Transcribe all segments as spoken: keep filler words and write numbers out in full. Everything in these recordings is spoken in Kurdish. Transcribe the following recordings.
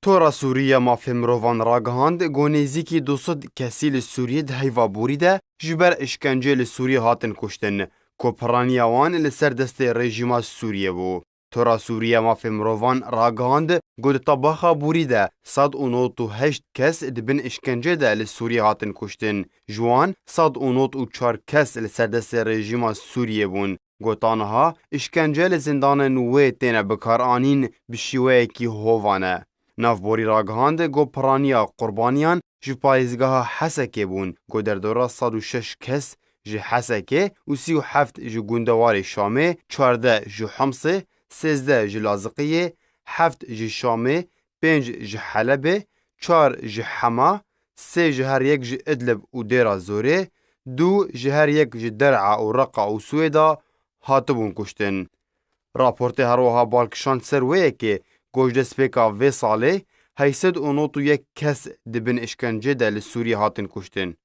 Tora Sûrî ya Mafê Mirovan ragihand ku nêzîkî du sed kesî li Sûriyê di heyva borî de ji ber îşkencê li Sûriyê hatin kuştin, ku piraniya wan li ser destê rejîma Sûriyê bû. Tora Sûrî ya Mafê Mirovan ragihand ku di tebaxa borî de sed û nod û heşt kes di bin îşkencê de li Sûriyê hatin kuştin. Ji wan sed û nod û çar kes li ser destê rejîma Sûriyê bûn. Got, aniha îşkence li zindanên wê têne bikaranîn bi şîweyekî hovan e. Navborî ragihand ku piraniya qurbaniyan ji parêzgeha Hesekê bûn, ku derdora sed û şeş kes ji Hesekê û sî û heft ji gundewarê Şamê, çardeh ji Himsê, sêzdeh ji Laziqiyê, heft ji Şamê, pênc ji Helebê, çar ji Hema, sê ji her yek ji Idlib û Dêra Zorê, du ji her yek ji Der'a û Reqa û Swêda hatibûn kuştin. Raportê her wiha bal kişand ser wê yekê ku ji destpêka vê salê heyşt sed û nod û yek kes di bin îşkencê de li Sûriyê hatin kuştin.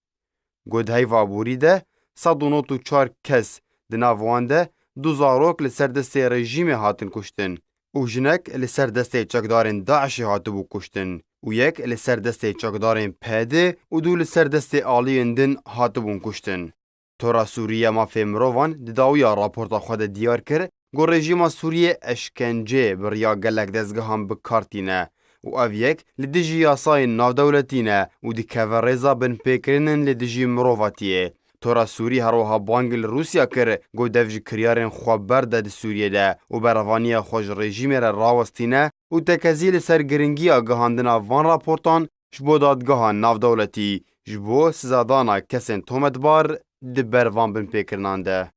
Got, heyva borî de sed û nod û çar kes, di nav wan de du zarok li ser destê rejîmê hatin kuştin û jinek li ser destê çekdarên DAIŞê hatibû kuştin û yek li ser destê çekdarên P Y D û du li ser destê aliyên din hatibûn kuştin. Tora Sûrî ya Mafê Mirovan di dawiya raporta xwe de diyar kir ku rejîma Sûriyê eşkencê bi riya gelek dezgehan bi kar tîne û ev yek li dijî yasayên navdewletî ne û dikeve rêza binpêkirinên li dijî mirovatiyê. Tora Sûrî her wiha bang li Rûsya kir ku dev ji kiryarên xwe berde di Sûriyê de û berevaniya xwe ji rejîmê re rawestîne û tekezî li ser giringiya gihandina van raportan ji bo dadgeha navdewletî ji bo sizadana kesên tometbar di ber van binpêkirinan de.